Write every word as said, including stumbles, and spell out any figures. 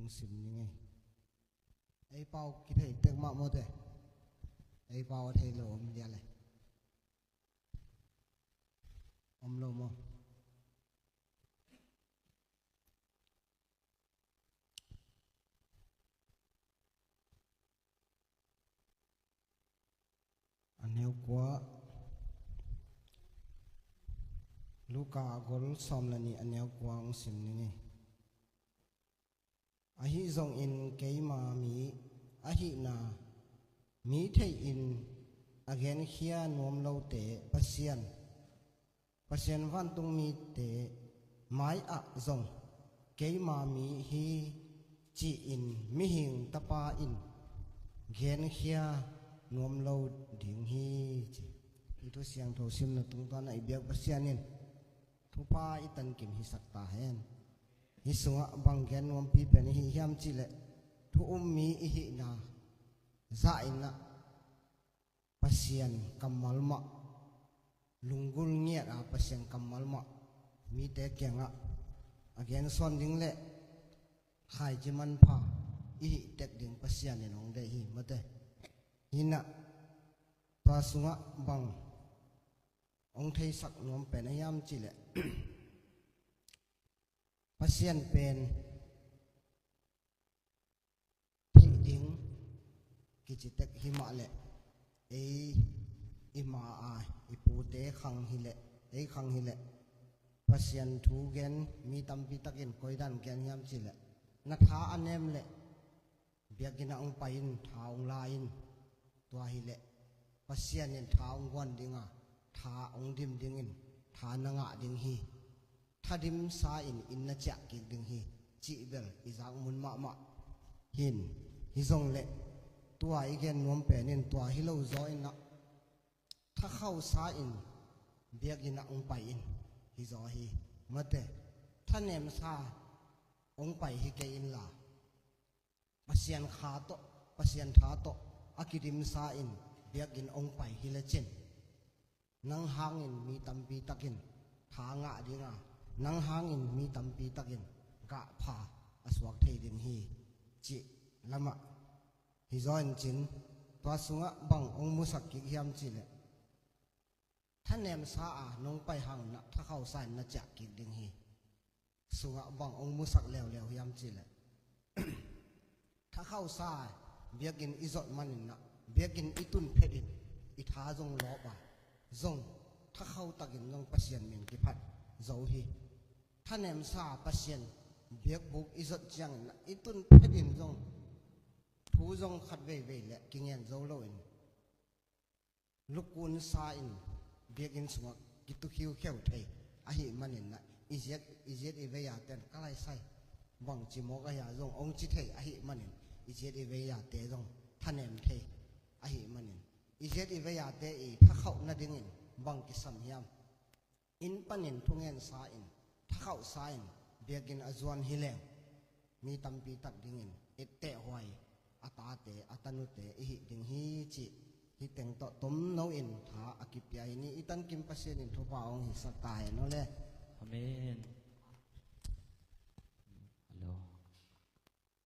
Sim ni ngei. Ei pau kithei tek mah maw te. Ei pau a thei lo om dia le. Om lo maw? A neu kua, Luka a gol sawm le nih a neu kua hong sim ni ngei. Ahi zongin keima mi ahihna mi theihin a genkhia nuam lote Pasian, Pasian vantung mite mai-ah zong keima mi hi ci-in mihing tapa in genkhia nuam lo ding hi ci. I thu siangtho simna tungtawn a i biak Pasian in thupha i tankim hisak ta hen. Hih sungah bang gen nuampi pen i hi hiam cihleh, thu um mi i hihna zah in ah Pasian kammal mah, lunggulh ngiat a Pasian kammal mah mite kiangah a gensawn ding le khaici manpha i hih tek ding Pasian in hong deih hi, mate. Hi in ah tua sungah bang hong theisak nuam pen a hiam cihleh, Pasian pen thei ding kici tek hi mah leh, ei i ma a i pute khang hileh, ei khang hileh, Pasian thu gen mi tampi takin koidan gen hiam cihleh, na tha a nem leh biakinn ah hong pai in, tha hong la in. Tua hileh Pasian in tha hong guan ding a, tha hong dim dingin tha na ngah ding hi. Thadimsa in inn na ciah kik ding hi, cih bel i zak mun mahmah hi in. Hi zong leh tua i gen nuam pen in tua hi lo zaw in ah, thakhausa in biakinn ah hong pai in, hi zaw hi, mate. Thanemsa hong pai hi kei inla, Pasian kha tawh, Pasian tha tawh a kidimsa in biakinn hong pai hi lecin, nang hangin mi tampi takin tha ngah ding a, nang hangin mi tampi takin gahpha a suak thei ding hi, cih lamah. Hi zaw in cin, tua sungah bang hong musak kik hiam cihleh, thanemsa a nong pai hang in ah thakhausa in na ciah kik ding hi. Sungah bang hong musak leuleu hiam cihleh, thakhausa biakinn i zot manin ah, biakinn i tun phetin i tha zong lawp a, zong thakhau takin zong Pasian min kiphat zo hi. Thanemsa Pasian biakbuk i zot ciangin ah i tun phetin zong thu zong khat veivei le kingen zo loin, lukunsa in biakinn sungah kitukhiu kheu thei ahih manin ah, i ziat, i ziat i vei a ten ka lai sai, bangci mawk ahi a zong hong ci thei ahih manin, i ziat i vei a te zong thanem thei ahih manin, i ziat i vei a te i thakhauh nadingin bang kisam hiam? Inn panin thungensa in, thakhauhsa in biakinn a zuan hi leng, mi tampi tak dingin ettehhuai a tate, a tanute i hih ding hi cih hih teng tawh tomno in tha a kipia hi ni. I tankim Pasian in thupha hong hisak ta hen aw le. Amen.